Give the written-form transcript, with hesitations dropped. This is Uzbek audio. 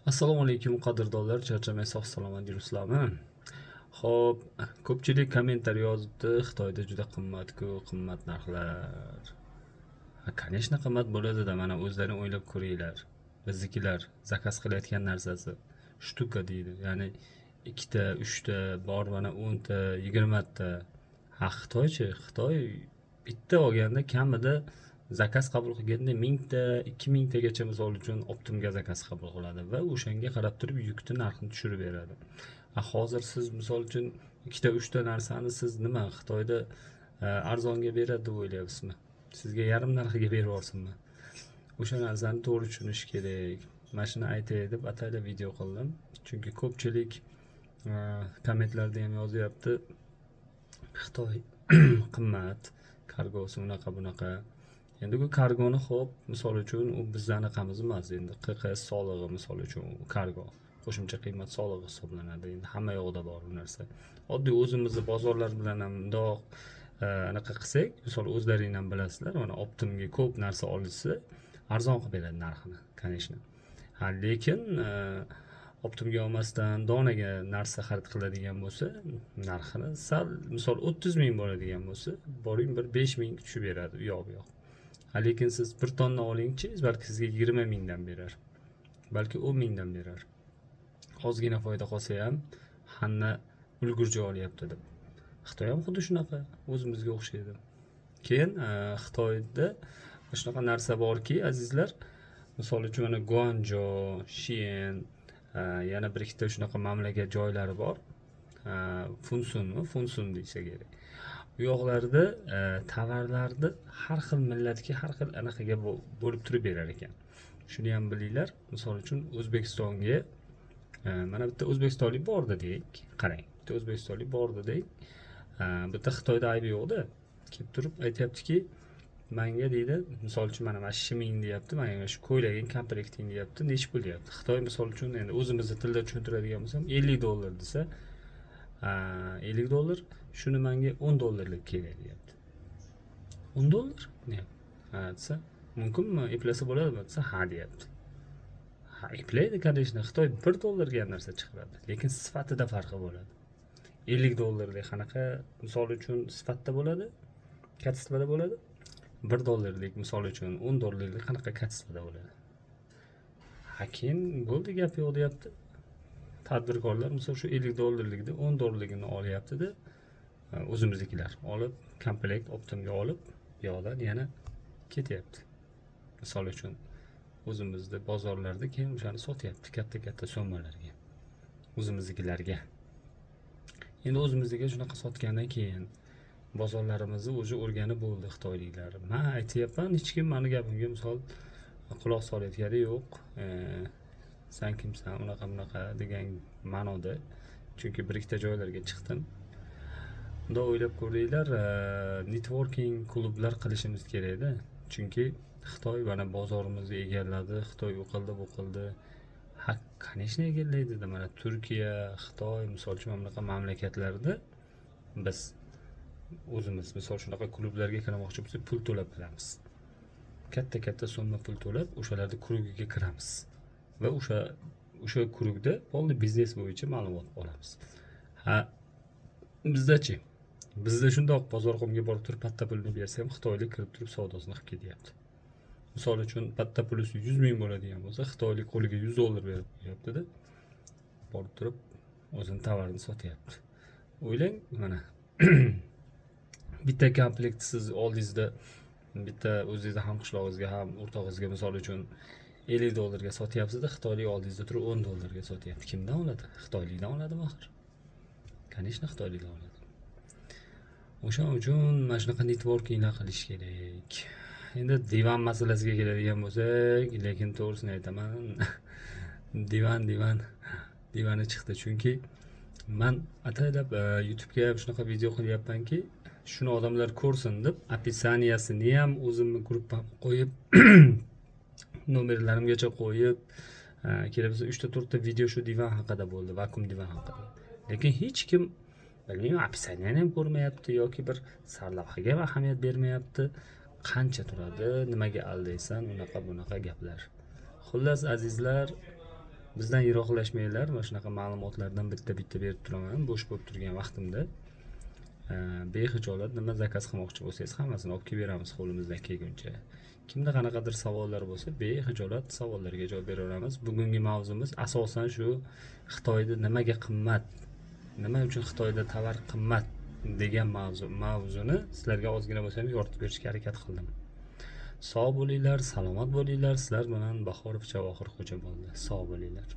Assalomu alaykum, qadrdonlar, charchamay sog' salomat yuribsizlarmi? Xo'p, ko'pchilik kommentariy yozibdi, Xitoyda juda qimmat-ku, qimmat narxlar. Ha, конечно, qimmat bo'ladi-da, mana o'zlaring o'ylab ko'ringlar. Biznikilar заказ qilayotgan narsasi штука deydi. Ya'ni ikkita, uchta, bor mana 10 ta, 20 ta. Ha, Xitoychi, Xitoy bitta olganda kamida заказ qabul qilganda 1000 ta, 2000 tagacha, misol uchun, оптом ga заказ qabul qiladi va o'shanga qarab turib yukni narxini tushirib beradi. A hozir siz, misol uchun, ikkita, uchta narsani siz nima, Xitoyda arzonga beradi deb o'ylayapsizmi? Sizga yarim narxiga berib yuborsinmi? O'sha narsani to'g'ri tushunish kerak. Mana shuni aytay deb ataylab video qildim. Chunki ko'pchilik kommentlarda ham yozyapti. Xitoy qimmat, kargosi unaqa bunaqa. Endi bu kargoni, xo'p, misol uchun, u bizni anaqamiz emas. Endi QQS solig'i, misol uchun, kargo qo'shimcha qiymat solig'i hisoblanadi. Endi hamma yoqda bor bu narsa. Oddiy o'zimizni bozorlar bilan ham mundoq anaqa qilsak, misol, o'zlaring ham bilasizlar, mana оптом ga ko'p narsa olishsa, arzon qilib beradi narxini, конечно. Ha, lekin оптом ga olmasdan donaga narsa xarid qiladigan bo'lsa, narxini sal, misol, 30 ming bo'ladigan bo'lsa, boring bir 5 ming tushib beradi u yoq bu yoq. Ha, lekin siz bir tonna olingchi, balki sizga 20 mingdan berar. Balki 10 mingdan berar. Ozgina foyda qolsa ham hamma ulgurji olyapti deb. Xitoy ham xuddi shunaqa, o'zimizga o'xshaydi. Keyin Xitoyda shunaqa narsa borki, azizlar, misol uchun, mana Guanjo, Shein, yana bir ikkita shunaqa mamlakat joylari bor. Funsunmi? Funsun deysa kerak. U yoqlarda tovarlarni har xil millatga, har xil anaqaga bo'lib turib berar ekan. Shuni ham bilinglar. Misol uchun, O'zbekistonga mana bitta o'zbekistonlik bordi deylik. Qarang, bitta o'zbekistonlik bordi deylik. Bitta Xitoyda aybi yo'qda, kelib turib aytyaptiki, manga deydi, misol uchun, mana shiming deyapti, mana shu ko'ylaging, komplekting deyapti, nechi pul deyapti. Xitoy, misol uchun, endi o'zimizni tilda tushuntiradigan bo'lsam, 50 dollar desa, 50 dollar, shuni manga 10 dollarlik kerak deyapti. 10 dollar deyapti. Ha desa, mumkinmi, eplasa bo'ladimi desa, ha deyapti. Ha, eplaydi, конечно. Xitoy 1 dollarga ham narsa chiqaradi, lekin sifatida farqi bo'ladi. 50 dollarlik qanaqa, misol uchun, sifatda bo'ladi, качество da bo'ladi, 1 dollarlik, misol uchun, 10 dollarlik qanaqa качество da bo'ladi? Ha, keyin bo'ldi, gap yo'q deyapti. Tadbirkorlar, misol, shu 50 dollarlikni 10 dollarligini olyaptida, o'zimiznikilar olib, komplekt оптом ga olib, bu yoqdan yana ketyapti, misol uchun, o'zimizni bozorlarda keyin o'shani sotyapti katta katta summalarga o'zimiznikilarga. Endi o'zimiznikiga shunaqa sotgandan keyin bozorlarimizni уже o'rganib bo'ldi xitoyliklar. Man aytyapman, hech kim mani gapimga, misol, quloq solayotgani yo'q. San kimsan, unaqa bunaqa degan ma'noda, chunki bir ikkita joylarga chiqdim. Bundoq o'ylab ko'ringlar, networking klublar qilishimiz kerakda, chunki Xitoy mana bozorimizni egalladi, Xitoy u qildi, bu qildi. Ha, конечно, egallaydida. Mana Turkiya, Xitoy, misol uchun, mana bunaqa mamlakatlarda biz o'zimiz, misol, shunaqa klublarga kirmoqchi bo'lsak, pul to'lab kiramiz, katta katta summa pul to'lab o'shalarni круг iga kiramiz va o'sha круг da полный biznes bo'yicha ma'lumot olamiz. Ha, bizdachi? Bizda shundoq bozorqumga borib turib patta pulni bersa ham, xitoylik kirib turib savdosini qilib ketyapti. Misol uchun, patta pulisi 100 ming bo'ladigan bo'lsa, xitoylik qo'liga 100 dollar berib qo'yyaptida, borib turib o'zini tovarini sotyapti. O'ylang, mana bitta komplekt siz oldingizda bitta o'zingizni hamqishlog'ingizga, ham o'rtog'ingizga, misol uchun, 50 dollarga sotyapsizda, xitoylik oldingizda turib 10 dollarga sotyapti. Kimdan oladi? Xitoylikdan oladimi axir? Конечно, xitoylikdan oladi. O'sha uchun mana shunaqa networkinglar qilish kerak. Endi divan masalasiga keladigan bo'lsak, lekin to'g'risini aytaman, divan divani chiqdi, chunki man ataylab YouTubega ham shunaqa video qilyapmanki, shuni odamlar ko'rsin deb, описания sini ham o'zimni gruppamga qo'yib, nomerlarimgacha qo'yib, kerak bo'lsa uchta to'rtta video shu divan haqida bo'ldi, vakuum divan haqida. Lekin hech kim, bilmayman, описание ni ham ko'rmayapti yoki bir sarlavhaga ham ahamiyat bermayapti, qancha turadi, nimaga aldaysan, unaqa bunaqa gaplar. Xullas, azizlar. Bizdan yiroqlashmanglar, mana shunaqa ma'lumotlardan bitta bitta berib turaman bo'sh bo'lib turgan vaqtimda. Bexijolat nima заказ qilmoqchi bo'lsangiz, hammasini olib kelib beramiz qo'limizdan kelguncha. Kimda qanaqadir savollar bo'lsa, bexijolat savollarga javob beraveramiz. Bugungi mavzumiz asosan shu Xitoyda nimaga qimmat, nima uchun Xitoyda tovar qimmat degan mavzuni sizlarga ozgina bo'lsa ham yoritib berishga harakat qildim. Sog' bo'linglar, salomat bo'linglar. Sizlar bilan Bahorov Javohir Xo'ja bo'ldi. Sog' bo'linglar.